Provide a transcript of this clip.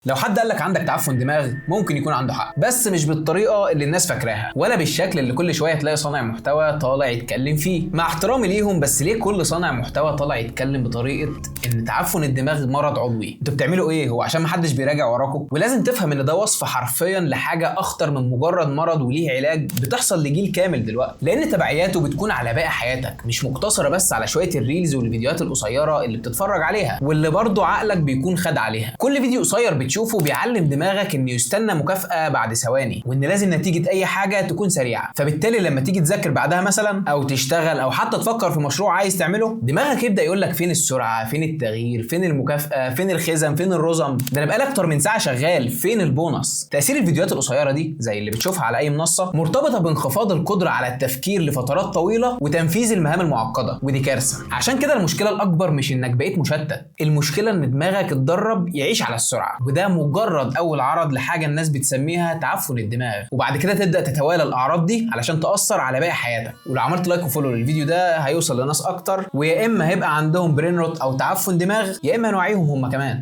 لو حد قال لك عندك تعفن دماغ ممكن يكون عنده حق، بس مش بالطريقة اللي الناس فاكراها، ولا بالشكل اللي كل شوية تلاقي صانع محتوى طالع يتكلم فيه. مع احترامي ليهم، بس ليه كل صانع محتوى طالع يتكلم بطريقة ان تعفن الدماغ مرض عضوي؟ انتوا بتعملوا ايه؟ هو عشان محدش بيراجع وراكم؟ ولازم تفهم ان ده وصف حرفيا لحاجة اخطر من مجرد مرض وليه علاج بتحصل لجيل كامل دلوقتي، لان تبعياته بتكون على باقي حياتك، مش مقتصرة بس على شوية ال reels والفيديوهات القصيرة اللي بتتفرج عليها واللي برضه عقلك بيكون خد عليها. كل فيديو قصير بتشوفه بيعلم دماغك انه يستنى مكافأة بعد ثواني، وان لازم نتيجة اي حاجة تكون سريعة. فبالتالي لما تيجي تذاكر بعدها مثلا، او تشتغل، او حتى تفكر في مشروع عايز تعمله، دماغك يبدأ يقول لك فين السرعة، فين التغيير، فين المكافأة، فين الخزم، فين الرزم، ده انا بقالي اكتر من ساعة شغال، فين البونص؟ تأثير الفيديوهات القصيرة دي زي اللي بتشوفها على اي منصة مرتبطة بانخفاض القدرة على التفكير لفترات طويلة وتنفيذ المهام المعقدة، ودي كارثة. عشان كده المشكلة الأكبر مش انك بقيت مشتت، المشكلة ان دماغك اتدرب يعيش على السرعة، وده مجرد اول عرض لحاجة الناس بتسميها تعفن الدماغ. وبعد كده تبدا تتوالى الاعراض دي علشان تاثر على باقي حياتك. ولو عملت like و follow للفيديو ده هيوصل لناس اكتر، ويا اما هيبقى عندهم brain rot او تعفن دماغ، يا اما نوعيهم هم كمان.